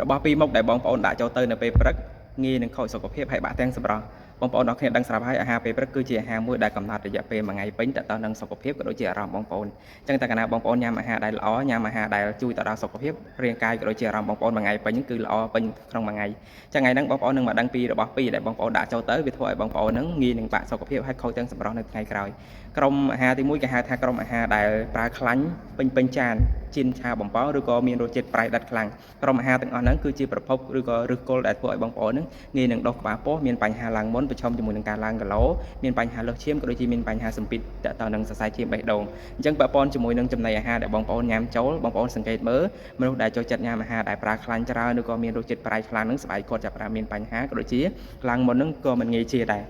របស់ពីរមុខដែលបងប្អូនដាក់ចូលទៅនៅពេលព្រឹកងាយនឹងខូចសុខភាពហើយបាក់ទាំងសម្រស់បងប្អូនអរគ្នាដឹងស្រាប់ហើយអាហារពេលព្រឹកគឺជាអាហារមួយដែលកំណត់រយៈពេលមួយថ្ងៃពេញតទៅនឹងសុខភាពក៏ដូចជាអារម្មណ៍បងប្អូនអញ្ចឹងតែកាលណាបងប្អូនញ៉ាំអាហារដែលល្អញ៉ាំអាហារដែលជួយទៅដល់សុខភាពរាងកាយក៏ដូចជាអារម្មណ៍បងប្អូនមួយថ្ងៃពេញគឺល្អពេញក្នុងមួយថ្ងៃអញ្ចឹងថ្ងៃហ្នឹងបងប្អូននឹងមកដឹងពីរបស់ពីរដែលបងប្អូនដាក់ចូលទៅវាធ្វើឲ្យបងប្អូនហ្នឹងងាយនឹងបាក់សុខភាពហើយខូចទាំងសម្រស់នៅថ្ងៃក្រោយក្រុមអាហារទី1គេហៅថាក្រុមអាហារដែលប្រើខ្លាញ់ពេញពេញចានជៀនឆាបំពងឬក៏មានរសជាតិប្រៃដិតខ្លាំងក្រុមអាហារទាំងអស់ហ្នឹងគឺជាប្រភពឬក៏ឫសគល់ដែលធ្វើឲ្យបងប្អូនហ្នឹងងាយនឹងដុះក្បាលពោះមានបញ្ហាឡើងមុនប្រឈមជាមួយនឹងការឡើងគីឡូមានបញ្ហាលើសឈាមក៏ដូចជាមានបញ្ហាសម្ពាធទាក់ទងនឹងសរសៃឈាមបេះដូងអញ្ចឹងពាក់ព័ន្ធជាមួយនឹងចំណីអាហារដែលបងប្អូនញ៉ាំចូលបងប្អូនសង្កេតមើលមនុស្សដែលចូលចិត្តញ៉ាំអាហារដែលប្រើខ្លាញ់ច្រើនឬក៏មានរសជាតិប្រៃខ្លាំងហ្នឹងស្បែកគាត់ចាប់ផ្ដើមមានបញ្ហាក៏ដូចជាឡើងមុនហ្នឹងក៏មិនងាយជាដែរ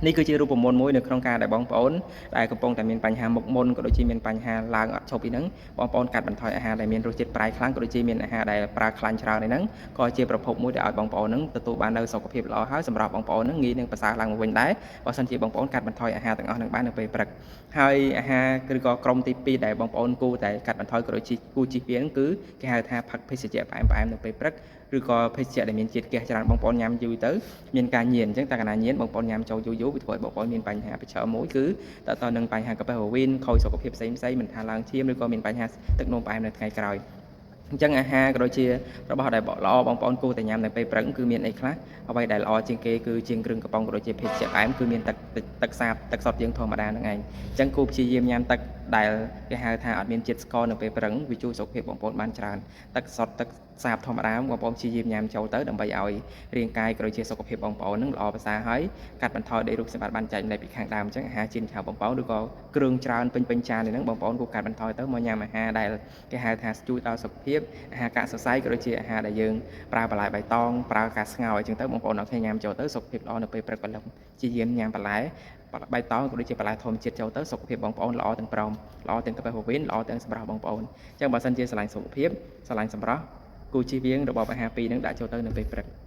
នេះគឺជារូបមន្តមួយនៅក្នុងការដែលបងប្អូនដែលកំពុងតែមានបញ្ហាមុខមុនក៏ដូចជាមានបញ្ហាឡើងអត់ឈប់ពីហ្នឹងបងប្អូនកាត់បន្ថយអាហារដែលមានរសជាតិប្រៃខ្លាំងក៏ដូចជាមានអាហារដែលប្រើខ្លាញ់ច្រើនហ្នឹងក៏ជាប្រភពមួយដែលឲ្យបងប្អូនហ្នឹងទទួលបាននូវសុខភាពល្អហើយសម្រាប់បងប្អូនហ្នឹងងាយនឹងប្រសើរឡើងមកវិញដែរបើសិនជាបងប្អូនកាត់បន្ថយអាហារទាំងអស់ហ្នឹងបាននៅពេលព្រឹកហើយអាហារឬក៏ក្រុមទី2ដែលបងប្អូនគួរតែកាត់បន្ថយក៏ដូចជាគួរជិះវៀងគឺគេហៅថាផឹកភេសជ្ជៈផ្អែមៗនៅពេលព្រឹកឬក៏ភេសជ្ជៈដែលមានជាតិហ្គាសច្រើនបងប្អូនញ៉ាំយូរទៅមានការញៀនអញ្ចឹងតែកាលណាញៀនបងប្អូនញ៉ាំចូលយូរយូរវាធ្វើឲ្យបងប្អូនមានបញ្ហាប្រឈមមួយគឺតើតើនឹងបញ្ហាកាពះពោះវៀនខូចសុខភាពផ្សេងផ្សេងមិនថាឡើងឈាមឬក៏មានបញ្ហាទឹកនោមផ្អែមនៅថ្ងៃក្រោយអញ្ចឹងអាហារក៏ដូចជារបស់ដែលល្អបងប្អូនគួរតែញ៉ាំនៅពេលព្រឹកគឺមានអីខ្លះអ្វីដែលល្អជាងគេគឺជាងគ្រឿងកំប៉ុងក៏ដូចជាភេសជ្ជៈផ្អែមគឺមានទឹកទឹកសាបទឹកសុទ្ធយើងធម្មតាហ្នឹងឯងអញ្ចឹងគួរព្យាយាមញ៉ាំទឹកដែលគេហៅថាអត់មានជាតិស្ករនៅពេលព្រឹកវាជួយសុខភាពបងប្អូនបានច្រើនទឹកសុទ្ធទឹកសាបធម្មតាបងប្អូនព្យាយាមញ៉ាំចូលទៅដើម្បីឲ្យរាងកាយក៏ដូចជាសុខភាពបងប្អូននឹងល្អប្រសើរហើយកាត់បន្ថយដីរូបសម្បត្តិបានចែកនៅពីខាងដើមអញ្ចឹងអាហារជៀនឆាបំពងឬក៏គ្រឿងច្រើនពេញពេញចាននេះហ្នឹងបងប្អូនគួរកាត់បន្ថយទៅមកញ៉ាំអាហារដែលគេហៅថាជួយដល់សុខភាពអាហារកាក់សរសៃក៏ដូចជាអាហារដែលយើងប្រើបន្លែបៃតងប្រើការស្ងោរអញ្ចឹងទៅបងប្អូនអរគ្នាញ៉ាំចូលទៅសុខភាពល្អនៅពេលព្រឹកព្រលឹមព្យាយាមញ៉ាំបន្លែបៃតងក៏ដូចជាបន្លែធម្មជាតិចូលទៅសុខភាពបងប្អូនល្អទាំងព្រមល្អទាំងកាពះពោះវៀនល្អទាំងសម្រស់បងប្អូនអញ្ចឹងបើសិនជាស្រឡាញ់សុខភាពស្រឡាញ់សម្រស់គូជិះវៀងរបបអាហារពីរហ្នឹងដាក់ចូលទៅនៅពេលព្រឹក។